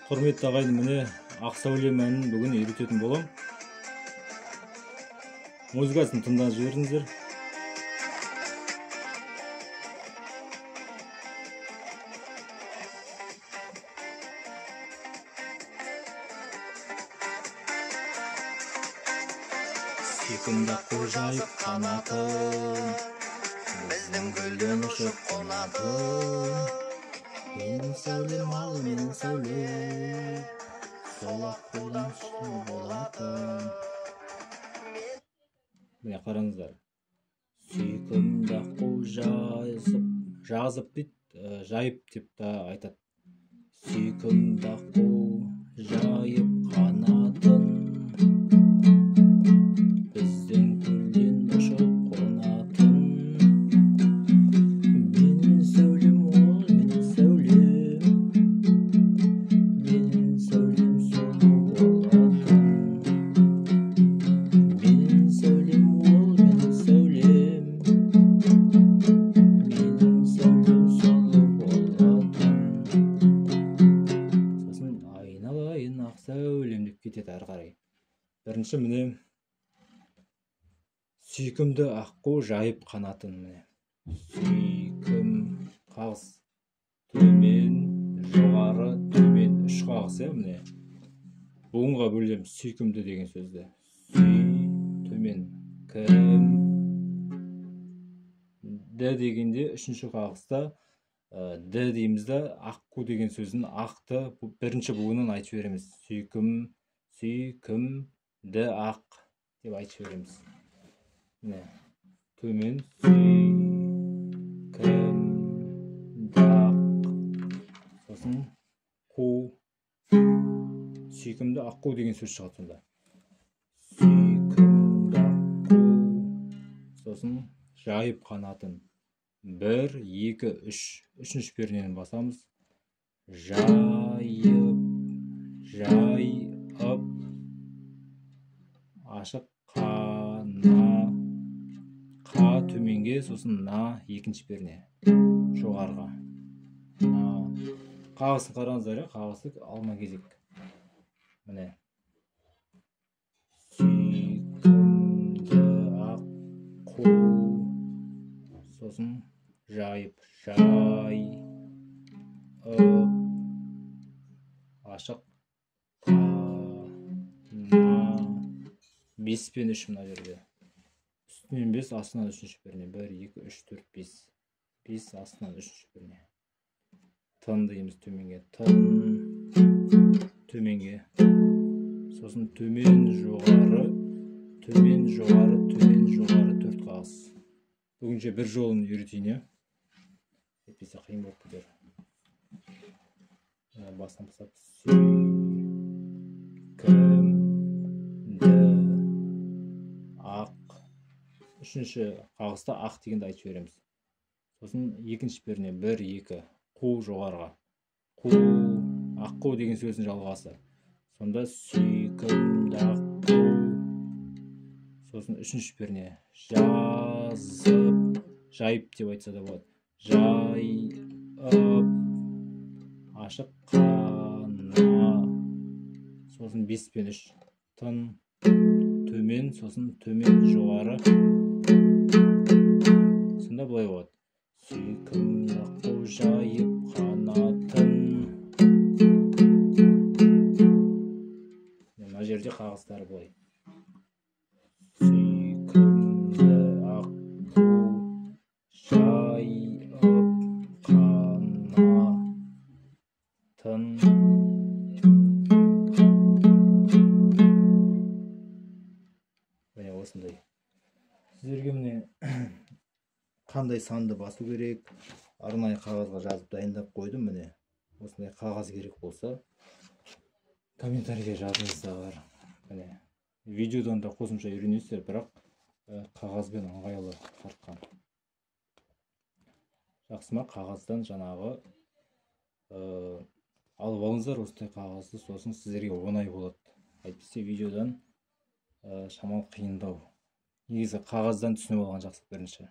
Құрметті ағайын, міне Ақ сәулем әнін бүгін үйрететін боламын. Музыкасын тыңдап жіберіңіздер. Сүйкімді аққу жайып қанатын, біздің көлден ұшып қонатын. Менің сәулем, ал менің сәулем, сол аққудан сұлу болатын. Міне қараңыздар. Сүйкімді аққу жазып, жазып дейді, жайып деп та айтады. Сүйкімді аққу жайып қанатын, біздің көлден ұшып қонатын. Менің сәулем, ол менің сәулем, менің сәулем сұлу болатын. Менің сәулем, ол менің сәулем, менің сәулем сұлу болатын. Сосын айналайын ақ сәулем деп кетеді ары қарай. Бірінші міне сүйкімді аққу жайып қанатын. Міне сүйкім қағыс, төмен, жоғары, төмен, үш қағыс, иә. Міне буынға бөлеміз сүйкімді деген сөзді. Сүй, төмен, кім, д дегенде үшінші қағыста д дейміз да, аққу деген сөздің ақты бірінші буынын айтып жібереміз. Сүйкім, сүйкім, д ақ деп айтып жібереміз. Міне төмен, сүйкім, ақ, сосын қу, сүйкімді аққу деген сөз шығады сонда. Сүйкімді аққу, сосын жайып қанатын. 1, 2, 3, үшінші пернені басамыз. Жайып, жайып, ашық қана, қа төменге, сосын на екінші перне жоғарыға. На. Қағысын қараңыздар, иә, қағысы алма кезек. Міне сүйкімді аққу, сосын жайып, жайып, ашық қана, 5 пен 3 мына жерде. Үстінен 5, астынан үшінші перне. 1, 2, 3, 4, 5. 5 астынан үшінші перне. Тын дейміз төменге. Тын төменге. Сосын төмен, жоғары, төмен, жоғары, төмен, жоғары, 4 қағыс. Бүгінше бір жолын үйретейін, иә. Әйтпесе қиын болып кетер. Басынан бастап сүйкімді ақ, үшінші қағыста ақ дегенді айтып жібереміз. Сосын екінші перне 1, 2, қу жоғарыға. Қу, аққу деген сөздің жалғасы. Сонда сүйкімді аққу. Сосын үшінші перне жазып, жайып деп айтса да болады. Жайып, ашық қана. Сосын 5 пен 3, тын, төмен, сосын төмен, жоғары. Сонда былай болады. Сүйкімді аққу жайып қанатын. Мына жерде қағыстары былай. Сүйкімді аққу жайып қанатын. Міне осындай. Сіздерге міне қандай санды басу керек, арнайы қағазға жазып дайындап қойдым. Міне осындай қағаз керек болса комментарийге жазыңыздар. Міне видеодан да қосымша үйренесіздер, бірақ қағазбен ыңғайлы тартқан. Жақсы ма? Қағаздан жаңағы алып алыңыздар осындай қағазды, сосын сіздерге оңай болады. Әйтпесе видеодан шамалы қиындау. Негізі қағаздан түсініп алған жақсы бірінші.